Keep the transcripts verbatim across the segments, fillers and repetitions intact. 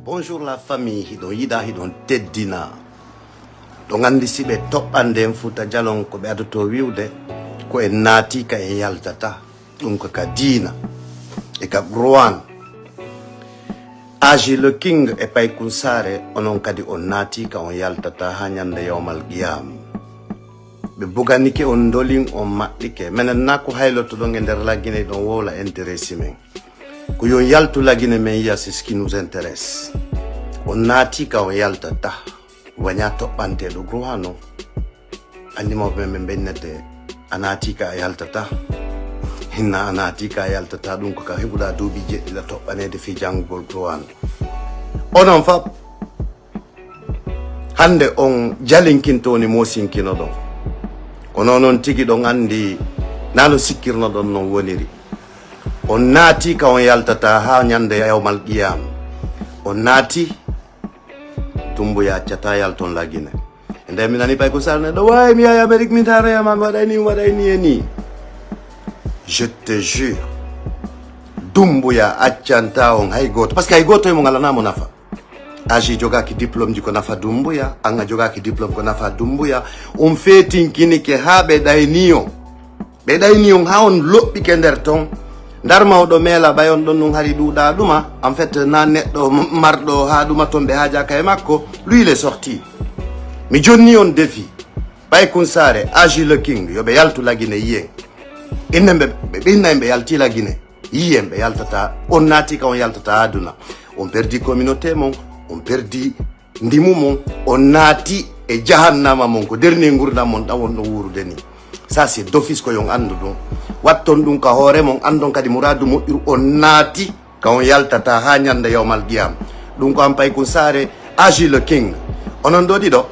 Bonjour la famille, hiɗon yiɗa, hiɗon teddina. Ɗon anndi si ɓe toɓɓande en Fuuta Jalon, ko ɓe adotoo wi'ude, ko en naati ka en yaltata. Ɗum ko ka diina e ka Qur'an. Aji le King e Paykun Saare, onon kadi on naati ka on yaltata haa ñande yawmal qiyam. Ɓe buganike on, ndolin on, maɓɓike. Menen na ko haylotoɗon e nder Lagine, ɗon wowla intéresse men. Ko yon yaltu Lagine men yiya, c'est ce qui nous intéresse. On naati ka on yaltata. Waña toɓɓanteeɗo Qur'an on. Anndi mawɓe men ɓe innete, a naati ka a yaltata. Hinna a naati ka a yaltata, ɗum ko ka heɓuɗa duuɓi jeɗɗi ɗa toɓɓaneede fii janngugol Qur'an. Onon fop, hannde on jalinkinto woni moosinkinoɗon. Kono onon tigi ɗon anndi, naa no sikkirnoɗon non woniri. On naati ka on yaltata haa ñande yawmal qiyam. On naati, Dumbuya accata yalton Lagine. E nde mi nani Paykun Saare neɗɗo, "Way, mi yahi Amérique, mi taroya ma, mi waɗay ni, mi waɗay ni e ni." Je te jure, Dumbuya accanta on hay gooto. Parce que hay gooto e mon alanaa mo nafa. Aji jogaaki diplôme ji ko nafa Dumbuya, an a jogaaki diplôme ko nafa Dumbuya. On feetinkinike haa ɓe ɗayni on. Ɓe ɗayni on haa on loɓɓike nder ton. Ndar mawɗo meela ɓay on ɗon ɗum hari ɗuuɗa ɗuma. En fait, na neɗɗo m-, marɗo haa ɗuma ton ɓe haajaaka e makko. Lui, il est sorti. Mi jonni on défi. Paykun Saare, Aji le King, yo ɓe yaltu Lagine yiyen. Inne ɓe, ɓe, ɓe inna en ɓe yalti Lagine. Yiyen ɓe yaltata, on naati ka on yaltata aduna. On perdi communauté mon, on perdi ndimu mon, on naati e jahannama mon. Ko dernier ngurdam mon ɗan wonɗon wuurude ni. Ça, c'est d'office ko yon anndu ɗum. Watton ɗum ka hoore mon, anndon kadi muraadu moƴƴuru, on naati ka on yaltata haa ñande yawmal qiyam. Ɗum ko an Paykun Saare, Aji le King. Onon ɗo ɗiɗo,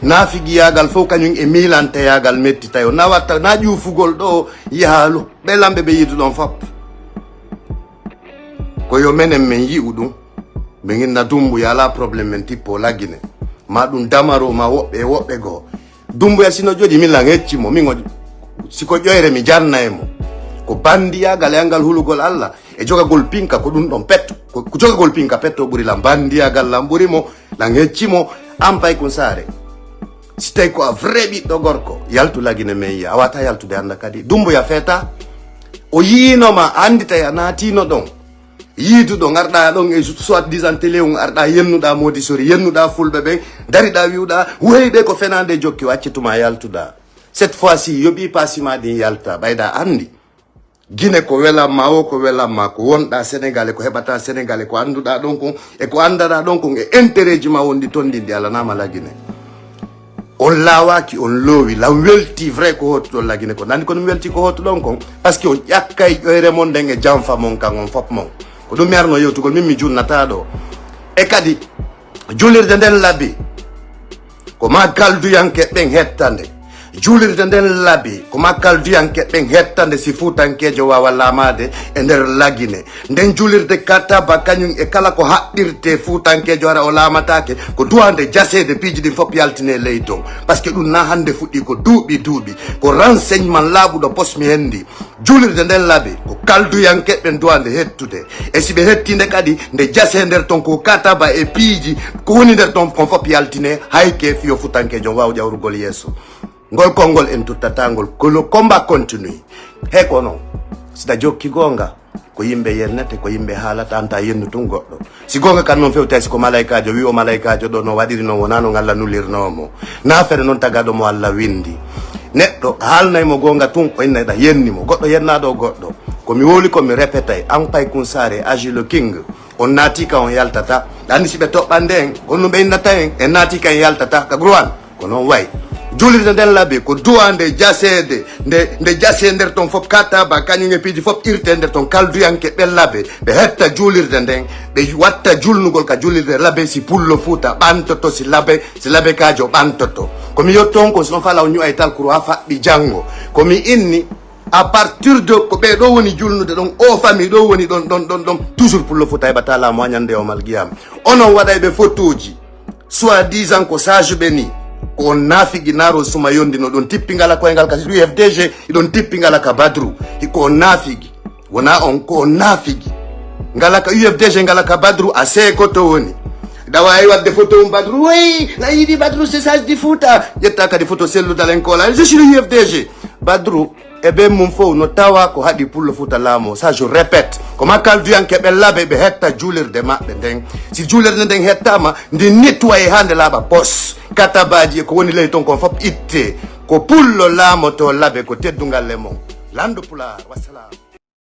naafigiyaagal fof kañum e miilanteyaagal mettitay on. Na watta, na ƴuufugol ɗo yaha lu-, ɓe lamɓe ɓe yiduɗon fop. Ko yo menen men yi'u ɗum. Min inna Dumbuya alaa problème, men tippo Lagine. Ma ɗum Damaro, ma woɓɓe e woɓɓe goo. Dumbuya si no ƴoƴi, min lan hecci mo. Min o, si ko ƴoyre, mi janna e mo. Ko bandiyaagal e angal hulugol Allah e jogagol pinka, ko ɗum ɗon petto. Ko, ko jogagol pinka petto ɓuri lan. Bandiyaagal lan ɓuri mo, lan hecci mo. An Paykun Saare, si tawi ko a vrai ɓiɗɗo gorko, yaltu Lagine men yiya. A wata yaltude annda kadi. Dumbuya feeta. O yiino ma, anndi tawi a naatino ɗon. Yiiduɗo, ngarɗa ɗon e soi-disant télé on, arɗa yennuɗa Moodi Sori, yennuɗa fulɓe ɓen, dariɗa wi'uɗa, "Wey, ɓe ko fenaande jokki", o acci tuma yaltuɗa. Cette fois-ci, yoɓi paasi ma ɗin yalta, ɓayɗa anndi. Gine ko welamma, o ko welamma, ko wonɗa Sénégal, ko heɓata Sénégal, ko annduɗa ɗon kon, e ko anndaɗa ɗon kon, e intérêt ji ma wonɗi ton ɗin, ɗi alanama Lagine. On laawaaki, on loowi. Lan welti vrai ko hootuɗon Lagine kon. Nani kono mi welti ko hootuɗon kon. Parce que on ƴakkay ƴoyre mon nden e janfa mon kan on fop mon. Ko ɗum mi arno yewtugol, min mi junnata ɗo. E kadi, julirde nden labi. Ko ma kalduyanke ɓen hettande. Julirde nden labi. Ko ma kalduyanke ɓen hettande si fuutankeejo waawa laamaade e nder Lagine. Nden julirde kataba kañum e kala ko haɓɓirte fuutankeejo hara o laamataake, ko duwande jaseede piiji ɗin fof yaltine ley ton. Parce que ɗum na hannde fuɗɗi, ko duuɓi duuɓi. Ko renseignement laaɓuɗo pos mi hendi. Julirde nden laabi, ko kalduyanke ɓen duwande hettude. E si ɓe hettinde kadi, nde jase nder ton ko kataba e piiji, ko woni nder ton kon fof yaltine, hay ke fiyo fuutankeejo waaw ƴawrugol yeeso. Ngol konngol en tuttatangol, ko le combat continue. He kono, siɗa jokki goonga, ko yimɓe yennete, ko yimɓe haalata, anta yennu tun goɗɗo. Si goonga kan non fewtay, si ko malaykaajo wi'o malaykaajo ɗo no waɗiri non, wonaa non Allah nulirnoo mo. Na fere non tagaɗo mo Allah windi. Neɗɗo haalnay mo goonga tun, o inna ɗa yenni mo. Goɗɗo yennaɗo goɗɗo. Ko mi wowli ko mi repetay, an Paykun Saare, Aji le King. On naati ka on yaltata. Ɗa anndi si ɓe toɓɓande en, on no ɓe innata en, en naati ka en yaltata, ka Qur'an. Ko noon wayi. Juulirde nden laabi ko duwande jaseede, nde, nde jasee nder ton fof kataba, kañum e piiji fof irte nder ton kalduyanke ɓen laabe. Ɓe hetta juulirde nden, ɓe watta julnugol ka juulirde laabe si pullo Fuuta ɓantoto, si laabe, si laabe kaajo ɓantoto. Ko mi yotto on kon, si non fala on ñu'ay tal kuru haa faɓɓi janngo. Ko mi inni, à partir de ko ɓee ɗoo woni julnude ɗon, o famille ɗoo woni ɗon, ɗon, ɗon, ɗon, toujours pullo Fuuta heɓata laamu haa ñande yawmal qiyama. Onon waɗayɓe photoji, soi-disant ko sage ɓe ni, ko on naafigi, naaro suma yondi no ɗon tippi ngala koyngal ka U F D G, iɗon tippi ngala ka Badru. Hikko on naafigi. Wona on, ko on naafigi. Ngala ka U F D G, ngala ka Badru, a seko to woni. Dawa ay wadde photo um Badru, oui, na yiɗi Badru, c'est sage du Fouta. Ƴetta kadi photo sellu dalen kola, je suis le U F D G. Badru, e ɓen mum fof no tawa ko haɗi pullo Fouta laamo. Ça, je répète. Ko makkalduyanke ɓe labe ɓe hetta juulirde maɓɓe nden. Si juulirde nden hettama, ndi nettoyé haa nde laaɓa pos. Katabaji e ko woni ley ton kon fof itte. Ko pullo laamoto labe, ko teddungal e mon. Lanndo Pulaar, wassalam.